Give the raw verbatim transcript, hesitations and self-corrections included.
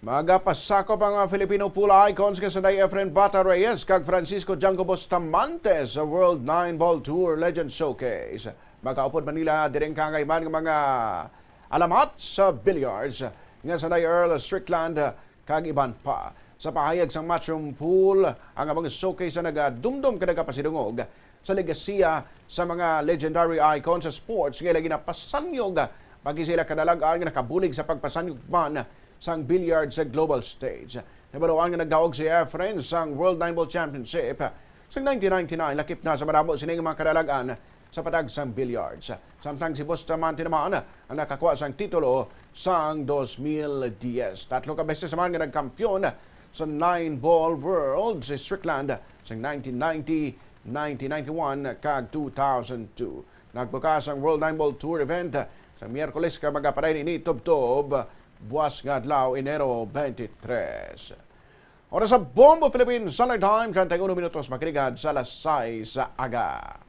Magapasakop ang mga Filipino pool icons nga sanday Efren Bata Reyes kag Francisco Django Bustamante sa World Nine Ball Tour Legend Showcase. Makaupod man nila diri ang kaangay man nga mga alamat sa billiards nga sanday Earl Strickland kag iban pa. Sa pahayag sang Matchroom Pool, ang among showcase ang nagadumdom kag nagapasidungog sa legasiya sa mga legendary icon sa sports nga ila ginapasanyog, pati sila kadalag-an nga nakabulig sa pagpasanyog man sang billiards sa global stage. Nabaluan nga nagdaog si Efren sang World Nine Ball Championship sang nineteen ninety-nine, lakip na sa madamo sini nga mga kadalag-an sa patag sang billiards. Samtang si Bustamante naman ang nakakuha sang titulo sang dos mil diyes. Tatlo ka beses naman nga nagkampiyon sa Nine Ball World si Strickland sang nineteen ninety, nineteen ninety-one, kag two thousand two. Nagbukas ang World Nine Ball Tour event sa Miyerkules, kag magapadayon ini tubtob buas nga adlaw, Enero twenty-three. Oras sa Bombo Philippines Standard Time, treinta y uno minutos, makiligad sa alas sais sa aga.